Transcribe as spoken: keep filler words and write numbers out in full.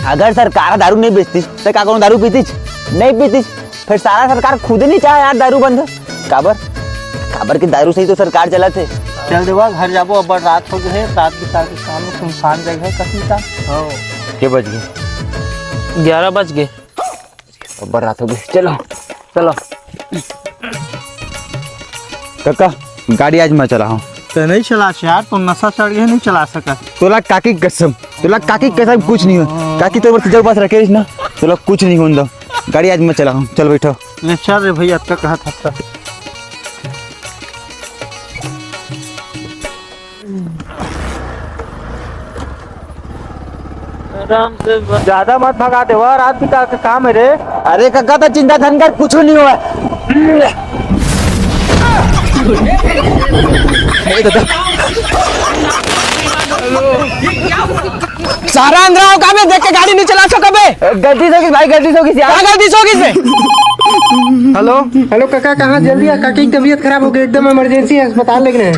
अगर सरकार दारू नहीं बेचतिस, त का कोनो दारू पीतिस? नहीं पीतिस। फिर सारा सरकार खुद नहीं चाहे यार दारू बंद हो। काबर? काबर के दारू से ही तो सरकार चलत हे। चल देवा, घर जाबो, अब्बड़ रात हो गए हे, रात बिता के काम में सुनसान जगह हे, कहीं का। हाँ। के बज गए? ग्यारह बज गए। अब्बड़ रात हो गए, चलो। चलो। काका, गाड़ी आज मैं चलाहूँ। ते नहीं चलास यार, तो नशा चढ़ गए, नहीं चला सकत। तोला काकी कसम, तोला काकी कसम कुछ नहीं हो। काकी तोर बर जब पास रखे रहिस ना, तोला कुछ नहीं होन दो। गाड़ी आज मैं चलाहूँ, चल बैठो। ले चल रे भैया, अतका कहा था। आराम से ब- ज्यादा मत भगा देवा, रात बिता के काम है रे। अरे काका, त चिंता झन कर, कुछ नहीं हुआ। सारा अंदर आओ, का बे, देख के गाड़ी नहीं चला सको बे। गलती से हो गई भाई, गलती से हो गई यार। का गलती से हो गई से? हेलो। हेलो काका, कहाँ? जल्दी आ, काकी की तबीयत खराब हो गई, एकदम इमरजेंसी है, अस्पताल लेके।